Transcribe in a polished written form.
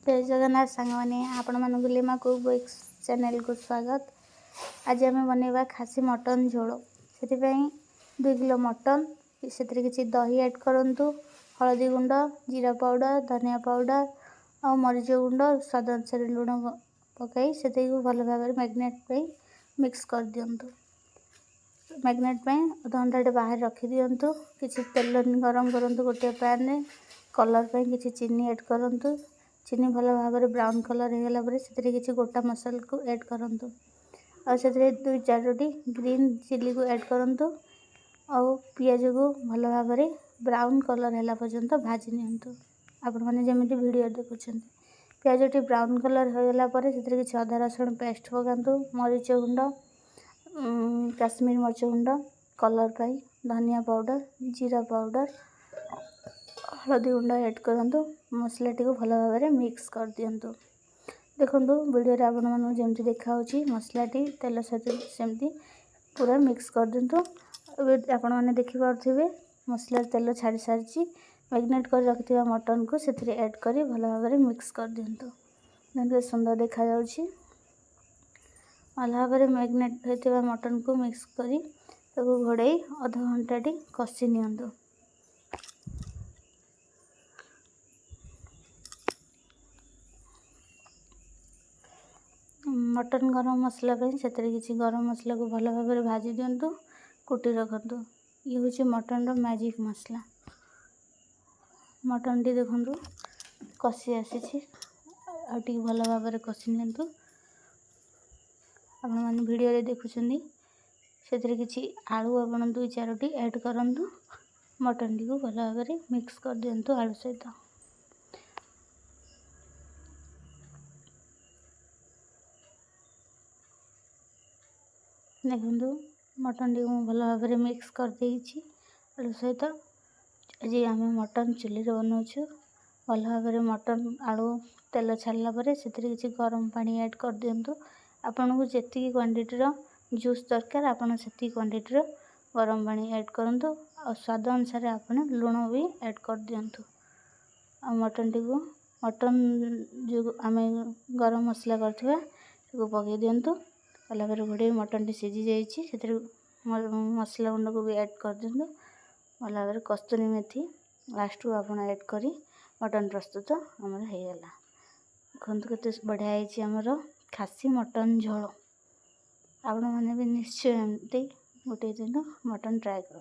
ଜୟ ଜଗନ୍ନାଥ ସାଙ୍ଗମାନେ, ଆପଣମାନଙ୍କୁ Lima cook books ଚ୍ୟାନେଲକୁ ସ୍ୱାଗତ। ଆଜି ଆମେ ବନେଇବା ଖାସି ମଟନ୍ ଝୋଳ। ସେଥିପାଇଁ 2 କିଲୋ ମଟନ୍, ସେଥିରେ କିଛି ଦହି ଆଡ଼୍ କରନ୍ତୁ, ହଳଦୀ ଗୁଣ୍ଡ, ଜିରା ପାଉଡ଼ର, ଧନିଆ ପାଉଡ଼ର ଆଉ ମରିଚ ଗୁଣ୍ଡ, ସ୍ୱାଦ ଅନୁସାରେ ଲୁଣ ପକାଇ ସେଥିକୁ ଭଲ ଭାବରେ ମ୍ୟାରିନେଟ୍ ପାଇଁ ମିକ୍ସ କରିଦିଅନ୍ତୁ। ମ୍ୟାରିନେଟ୍ ପାଇଁ ଅଧଘଣ୍ଟାଟେ ବାହାରେ ରଖିଦିଅନ୍ତୁ। କିଛି ତେଲ ଗରମ କରନ୍ତୁ ଗୋଟିଏ ପ୍ୟାନ୍ରେ। କଲର୍ ପାଇଁ କିଛି ଚିନି ଆଡ଼୍ କରନ୍ତୁ। ଚିନି ଭଲ ଭାବରେ ବ୍ରାଉନ୍ କଲର୍ ହେଇଗଲା ପରେ ସେଥିରେ କିଛି ଗୋଟା ମସଲାକୁ ଆଡ଼୍ କରନ୍ତୁ ଆଉ ସେଥିରେ ଦୁଇ ଚାରୋଟି ଗ୍ରୀନ୍ ଚିଲିକୁ ଆଡ଼୍ କରନ୍ତୁ ଆଉ ପିଆଜକୁ ଭଲ ଭାବରେ ବ୍ରାଉନ୍ କଲର୍ ହେଲା ପର୍ଯ୍ୟନ୍ତ ଭାଜି ନିଅନ୍ତୁ, ଆପଣମାନେ ଯେମିତି ଭିଡ଼ିଓ ଦେଖୁଛନ୍ତି। ପିଆଜଟି ବ୍ରାଉନ୍ କଲର୍ ହୋଇଗଲା ପରେ ସେଥିରେ କିଛି ଅଦା ରସୁଣ ପେଷ୍ଟ ପକାନ୍ତୁ, ମରିଚ ଗୁଣ୍ଡ, କାଶ୍ମୀର ମରିଚ ଗୁଣ୍ଡ କଲର୍ ପାଇଁ, ଧନିଆ ପାଉଡ଼ର, ଜିରା ପାଉଡ଼ର, ହଳଦୀ ଗୁଣ୍ଡ ଆଡ଼୍ କରନ୍ତୁ। ମସଲାଟିକୁ ଭଲ ଭାବରେ ମିକ୍ସ କରିଦିଅନ୍ତୁ। ଦେଖନ୍ତୁ, ଭିଡ଼ିଓରେ ଆପଣମାନଙ୍କୁ ଯେମିତି ଦେଖାହେଉଛି, ମସଲାଟି ତେଲ ସହିତ ସେମିତି ପୁରା ମିକ୍ସ କରିଦିଅନ୍ତୁ। ଏବେ ଆପଣମାନେ ଦେଖିପାରୁଥିବେ, ମସଲାରେ ତେଲ ଛାଡ଼ି ସାରିଛି। ମ୍ୟାରିନେଟ୍ କରି ରଖିଥିବା ମଟନ୍କୁ ସେଥିରେ ଆଡ଼୍ କରି ଭଲ ଭାବରେ ମିକ୍ସ କରିଦିଅନ୍ତୁ। ଦେଖନ୍ତୁ, ସୁନ୍ଦର ଦେଖାଯାଉଛି। ଭଲ ଭାବରେ ମ୍ୟାରିନେଟ୍ ହୋଇଥିବା ମଟନ୍କୁ ମିକ୍ସ କରି ତାକୁ ଘୋଡ଼େଇ ଅଧଘଣ୍ଟାଟି କଷି ନିଅନ୍ତୁ। ମଟନ୍ ଗରମ ମସଲା ପାଇଁ ସେଥିରେ କିଛି ଗରମ ମସଲାକୁ ଭଲ ଭାବରେ ଭାଜି ଦିଅନ୍ତୁ, କୁଟି ରଖନ୍ତୁ। ଇଏ ହେଉଛି ମଟନ୍ର ମ୍ୟାଜିକ୍ ମସଲା। ମଟନ୍ଟି ଦେଖନ୍ତୁ, କଷି ଆସିଛି। ଆଉ ଟିକେ ଭଲ ଭାବରେ କଷି ନିଅନ୍ତୁ। ଆପଣମାନେ ଭିଡ଼ିଓରେ ଦେଖୁଛନ୍ତି। ସେଥିରେ କିଛି ଆଳୁ ଆପଣ ଦୁଇ ଚାରୋଟି ଆଡ଼୍ କରନ୍ତୁ। ମଟନ୍ଟିକୁ ଭଲ ଭାବରେ ମିକ୍ସ କରିଦିଅନ୍ତୁ ଆଳୁ ସହିତ। ଦେଖନ୍ତୁ, ମଟନ୍ଟିକୁ ମୁଁ ଭଲ ଭାବରେ ମିକ୍ସ କରିଦେଇଛି ଆଳୁ ସହିତ। ଆଜି ଆମେ ମଟନ୍ ଚୁଲିରେ ବନାଉଛୁ। ଭଲ ଭାବରେ ମଟନ୍ ଆଳୁ ତେଲ ଛାଡ଼ିଲା ପରେ ସେଥିରେ କିଛି ଗରମ ପାଣି ଆଡ଼୍ କରିଦିଅନ୍ତୁ। ଆପଣଙ୍କୁ ଯେତିକି କ୍ୱାଣ୍ଟିଟିର ଜୁସ୍ ଦରକାର, ଆପଣ ସେତିକି କ୍ୱାଣ୍ଟିଟିର ଗରମ ପାଣି ଆଡ଼୍ କରନ୍ତୁ ଆଉ ସ୍ୱାଦ ଅନୁସାରେ ଆପଣ ଲୁଣ ବି ଆଡ଼୍ କରିଦିଅନ୍ତୁ। ଆଉ ମଟନ୍ ଯେଉଁ ଆମେ ଗରମ ମସଲା କରିଥିବା, ତାକୁ ପକାଇ ଦିଅନ୍ତୁ। ଭଲ ଭାବରେ ଘୋଡ଼େଇ ମଟନ୍ଟି ସିଝି ଯାଇଛି, ସେଥିରେ ମସଲା ଗୁଣ୍ଡକୁ ବି ଆଡ଼୍ କରିଦିଅନ୍ତୁ। ଭଲ ଭାବରେ କସ୍ତୁରୀ ମେଥି ଲାଷ୍ଟକୁ ଆପଣ ଆଡ଼୍ କରି ମଟନ୍ ପ୍ରସ୍ତୁତ ଆମର ହେଇଗଲା। ଦେଖନ୍ତୁ, କେତେ ବଢ଼ିଆ ହେଇଛି ଆମର ଖାସି ମଟନ୍ ଝୋଳ। ଆପଣମାନେ ବି ନିଶ୍ଚୟ ଏମିତି ଗୋଟିଏ ଦିନ ମଟନ୍ ଟ୍ରାଏ କରନ୍ତୁ।